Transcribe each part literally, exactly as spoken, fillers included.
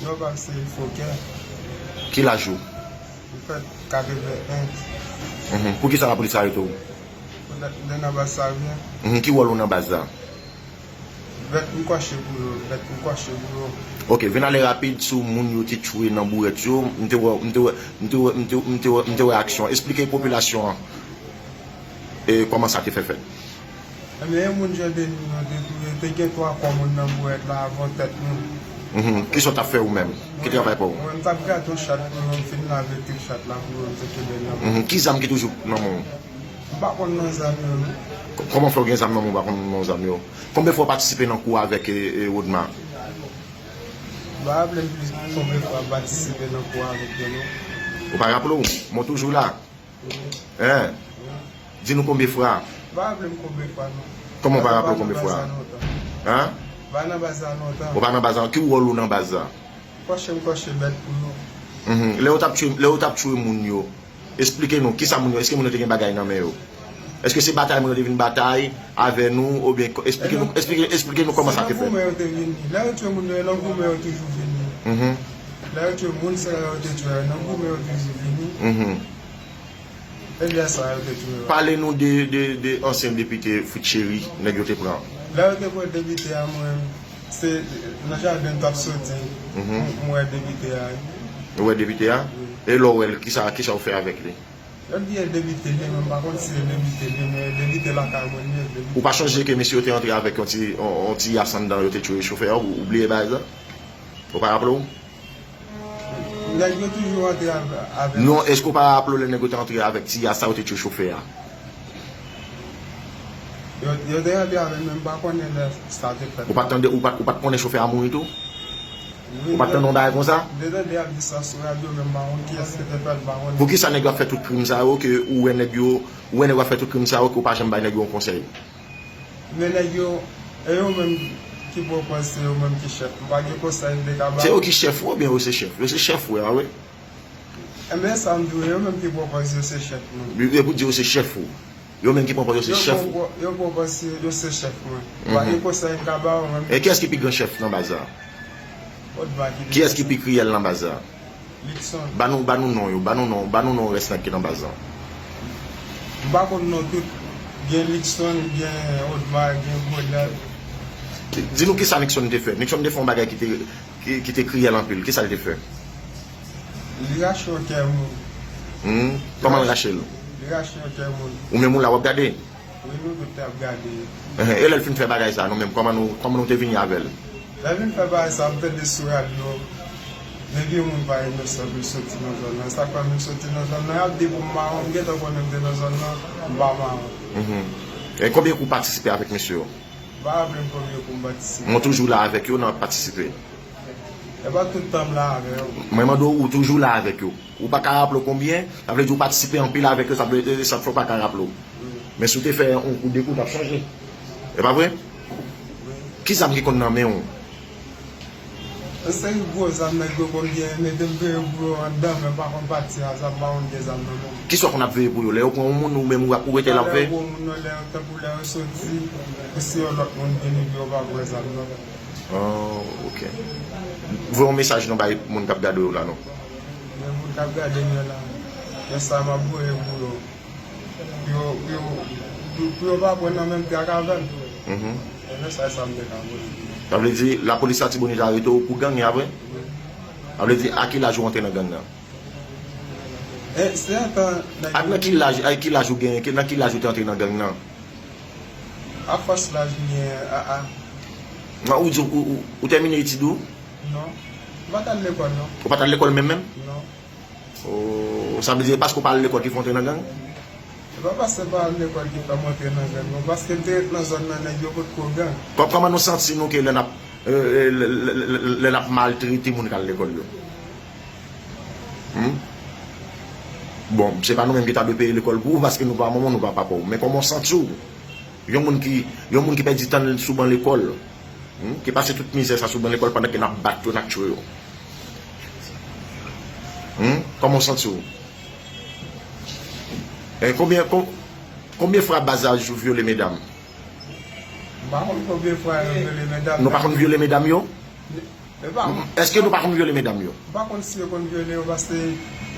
Non, pa se fokè. Ki laj ou? Mwen fèt katreven en. Mhm. Poukisa lapolis arete w? Poutèt mwen nan baz sa byen. Mhm. Ki wòl ou nan baz la? Vèt m kòche pou yo, vèt m kòche pou yo. Ok, vin ale rapid sou moun yo te tchwe nan bourèt yo. M te wè, m te wè, m te wè, m te, m te wè, m te wè aksyon. Esplike popilasyon an e kòman sa te fè fèt. Ebyen, e moun Jandeni yo te touye, te gen twa kò moun nan bourèt la avan tèt moun. Mhm. Kisa w t ap fè ou menm? Ki travay pa w? Mwen, m t ap gade yon chat pou yo, m fin lave trip chat la pou yo, m te kenbe l nan men. Mhm. Ki zam ki toujou nan men w? M pa konn non zam yo, non. K- Kòman fè w gen zam nan men w, ou pa konn non zam yo? Konbyen fwa w patisipe nan kou avèk e, e, Rodma? M pa raple m plis konbyen fwa m patisipe nan kou avèk yo, non. Ou pa raple w? Mwen toujou la. Hein? Di nou konbyen fwa? M pa raple m konbyen fwa, non. Kòman w pa raple w konbyen fwa? Hein? M pa nan baz la lontan. Ou pa nan baz la? Ki wòl ou nan baz la? Kòche m kòche bèt pou yo. Mhm. Lè yo t ap tchwe, lè yo t ap tchwe moun yo, esplike nou, kisa moun yo, èske moun yo te gen bagay nan men yo? Èske se batay moun yo te vin batay avè nou, oubyen ko- esplike nou, esplike, esplike nou kòman sa te Nan fèt? Goumen yo te vini. Lè yo tchwe moun yo, nan Goumen yo toujou vini. Mhm. Lè yo tchwe moun sa yo te tchwe yo, nan Goumen yo toujou vini. Mhm. E lè sa yo te tchwe yo. Pale nou de, de, de ansyen depite Fritz Chéry, nèg yo te pran. Lè yo te pran depite a, mwen, se nan jaden m t ap soti. Mhm. M, m wè depite a. Ou wè depite a? E lè w wè l, kisa, kisa w fè avèk li? Yo di e depite li, men m pa konn si e depite li, men e depite lakay mwen li ye, depite. Ou pa chonje ke mesye yo te antre avèk yon ti, yon, yon ti yas anndan, yo te tchwe chofè a, ou, ou bliye bagay sa? Ou pa raple w? Nèg yo toujou antre avè, avè. Non, èske w pa raple w lè nèg yo te antre avèk ti yas sa, yo te tchwe chofè a? Yo, yo te antre avè, men m pa konnen lè sa te fèt. Ou pa t tande, ou pa, ou pa t konnen chofè a mouri tou? Ou pa t tande yon bagay konsa? M te tande y ap di sa sou radyo, men m pa konn kiyès ki te fè l, m pa konnen. Poukisa nèg yo ap fè tout krim sa yo, ke ou wè nèg yo, ou wè nèg yo ap fè tout krim sa yo, ke ou pa janm bay nèg yo yon konsèy? Men nèg yo, e yo menm ki pwopòz, se yo menm ki chèf. M pa gen konsèy m te ka ba. Se yo ki chèf ou, oubyen yo se chèf? Yo se chèf ou, a wi. Enben, sa m di w, yo menm ki pwopòz, yo se chèf mwen. E pou di yo se chèf ou. Yo menm ki pran pòz yo se chèf ou. Yo pwopòz, yo se chèf mwen. M pa gen konsèy m ka ba yo menm. E kiyès ki pi gran chèf nan baz la? Odma ki pi. Kiyès ki pi kriyèl nan baz la? Likson. Ba nou, ba nou non yo, ba nou non, ba nou non rès nèg ki nan baz la. M pa konn non tout. Gen Likson, gen Odma, gen Golyat. Di nou kisa Nixon te fè. Nixon te fè yon bagay ki te, ki, ki te kriyèl anpil. Kisa l te fè? Li rache yon kè moun. Hmm? Kòman l rache l? Li rache yon kè moun. Ou menm ou la w ap gade? Wi, nou tout te ap gade. Ehe, e lè l fin fè bagay sa, nou menm, kòman nou, kòman nou te vini avè l? Lè l vin fè bagay sa, m tande sou radyo, men vye moun pa inosan pou l soti nan zòn nan. Sa k fè m soti nan zòn nan, y ap di pou m mawon, m gentan konnen m te nan zòn nan, m pa mawon. Mhm. E konbyen kou w patisipe avèk mesye yo? M pa raple m konbyen kou m patisipe. Mwen toujou la avèk yo nan patisipe. E pa tout tan m la avè yo. Mwen mande w, ou toujou la avèk yo. Ou pa ka raple w konbyen, sa vle di ou patisipe anpil avèk yo, sa vle, sa fè w pa ka raple w. Men si w te fè yon kou, de kou, w t ap chanje. E pa vre? Ki zam ki konn nan men w? Yon seri gwo zam nèg yo konn gen, mete m veye pou yo anndan, men m pa konn pati a, sa m pa konn gen zam nan men m. Kisa w konn ap veye pou yo? Lè yo pran yon moun, ou menm ou ap, ou rete l ap veye? Lè yo pran yon moun nan, lè yo, tankou lè yo soti, pou si yon lòt moun vini, pou yo pa pran zam nan. Oh, ok. Voye yon mesaj non bay moun k ap gade w la non. Men moun k ap gade m yo la, men sa m ap voye pou yo. Pou yo, pou yo, pou, pou yo pa pran nan menm trak avè m. Mhm. E mesaj sa m te ka voye. Sa vle di, lapolis Latibonit arete w pou gang, e apre? Sa vle di, a ki laj ou antre nan gang nan? E, se antan nèg Ak nan ki laj, ak ki laj ou genyen, ki, nan ki laj ou te antre nan gang nan? Afòs laj m gen, a, a. Nan, ou di, ou, ou, ou tèmine etid ou? Non. M pa t al lekòl, non. Ou pa t al lekòl menm menm? Non. Oh, sa vle di, e paske ou pa al lekòl ki fè w antre nan gang? E pa paske m pa al lekòl ki fè m antre nan gang, non. Paske m te ret nan zòn nan, nèg yo potko gang. Kò-, kòman nou santi nou ke lè n ap, e, e, lè, lè, lè, lè n ap maltrete moun k al lekòl yo? Hmm? Bon, se pa nou menm ki ta dwe peye lekòl pou ou, paske nou pa manman w, nou pa papa w. Men kòman w santi w? Yon moun ki, yon moun ki pèdi tan l sou ban lekòl, hmm, ki pase tout mizè sa sou ban lekòl pandan ke n ap bat yo, n ap tchwe yo. Hmm? Kòman w santi w? E konbyen, kon-, konbyen fwa baz la vyole medam? M pa konn konbyen fwa yo vyole medam. Nou pa konn vyole medam yo? Èske nou pa konn vyole medam yo? M pa konn si yo konn vyole yo, paske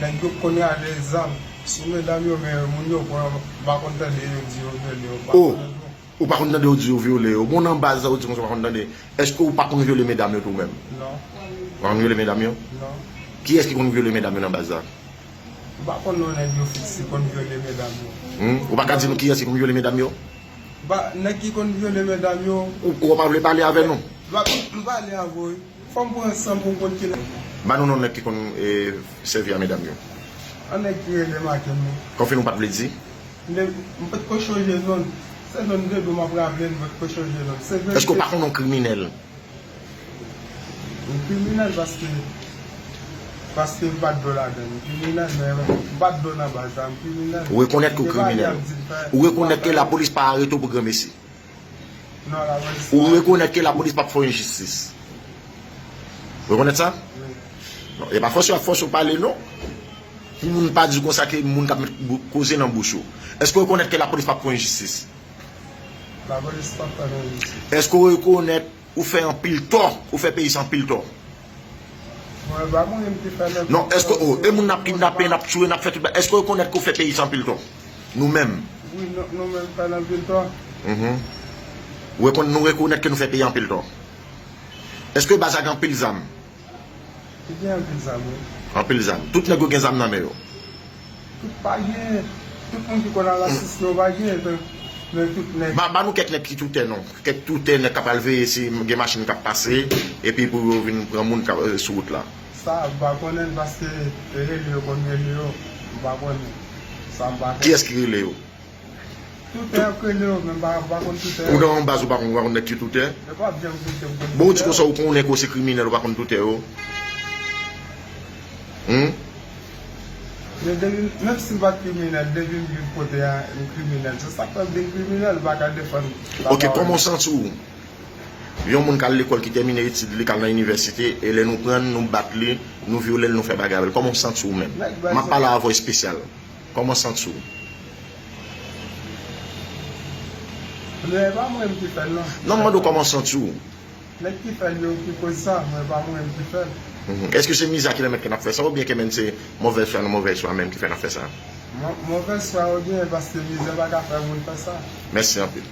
nèg yo konn rale zam sou medam yo, men moun yo pran, m pa konn tande yo di yo vyole yo, m pa konn. Ou pa konn tande yo di yo vyole yo? Bon, nan baz la, ou di konsa ou pa konn tande. Èske ou pa konn vyole medam yo tou menm? Non. Ou pa konn vyole medam yo? Non. Kiyès ki konn vyole medam yo nan baz la? M pa konn non nèg yo fiks ki konn vyole medam yo. Hmm? Ou pa ka di nou kiyès ki konn vyole medam yo? Ba, nèg ki konn vyole medam yo. Ou, ou pa vle pale avè nou? M pa konn, m pale avè w. Fò m pran san pou m konn ki nèg. Ba nou non nèg ki konn, e, sèvi a medam yo. An nèg ki rele Maken wi. Konfime ou pa t vle di? M te, m pa t ko chonje non l. Se non de do m ap raple, m pa t ko chonje non l. Se verite. Èske ou pa konn yon kriminèl? M kriminèl paske, paske m pa t do ladan l. M kriminèl, men m pa t do nan baz la, m kriminèl. Ou rekonèt ke w kriminèl? Ou rekonèt ke lapolis pa arete w pou granmesi? Non, lapolis pa. Ou rekonèt ke lapolis p ap fè w enjistis? Ou rekonèt sa? Wi. Non, e pa fòse yo ap fòse w pale non. Pou moun pa di konsa ke moun k ap met bou-, koze nan bouch ou. Èske w rekonèt ke lapolis p ap fè w enjistis? Lapolis p ap fè m enjistis. Èske w rekonèt ou fè anpil tò, ou fè peyi sa anpil tò? Mwen pa mwen menm ki fè l. Non, èske, oh, e moun n ap kidnape, n ap tiye, n ap fè tout bagay, èske w rekonèt ke w fè peyi sa anpil tò? Nou menm. Wi, nou, nou menm fè l anpil tò. Mhm. Ou rekonn-, nou rekonèt ke nou fè peyi anpil tò. Èske baz la gen anpil zam? Li gen anpil zam, wi. Anpil zam. Tout nèg yo gen zam nan men yo? Tout pa gen. Tout moun ki konn al asiste yo pa gen. Men, men tout nèg. Ba, ba nou kèk nèg ki toutè non. Kèk toutè nèg k ap al veye si gen machin k ap pase, epi pou yo vin pran moun k ap, eh, sou wout la. Sa, m pa konnen l paske rele yo konn rele yo. M pa konnen. Sa, m pa konnen. Kiyès ki rele yo? Toutè ap rele yo, men m pa, m pa konn toutè. Ou nan yon baz ou pa konn, ou pa konn nèg ki toutè? Yo p ap janm toutè m konn toutè. Bon, ou di konsa ou konnen ke w se kriminèl, ou pa konn toutè yo? Hmm? Men depi, menm si m pa t kriminèl, depi m viv kote a, m kriminèl. Se sa k fè m vin kriminèl, m pa ka defann. Ok, kòman w santi w? Yon moun k al lekòl, ki tèmine etid li, k al nan inivèsite, e lè nou pran l, nou bat li, nou vyole l, nou fè bagay avè l. Kòman w santi w menm? M ap pale avè w espesyal. Kòman w santi w? Men e pa mwen menm ki fè l non. Non, m mande w kòman w santi w. Nèg ki fè l yo ki koz sa, men e pa mwen menm ki fè l. Mhm. Èske se mizè ki pèmèt ke n ap fè sa, oubyen ke menm se move swa nan move swa menm ki fè n ap fè sa? Mo-, move swa oubyen paske mizè pa ka fè moun fè sa. Mèsi anpil.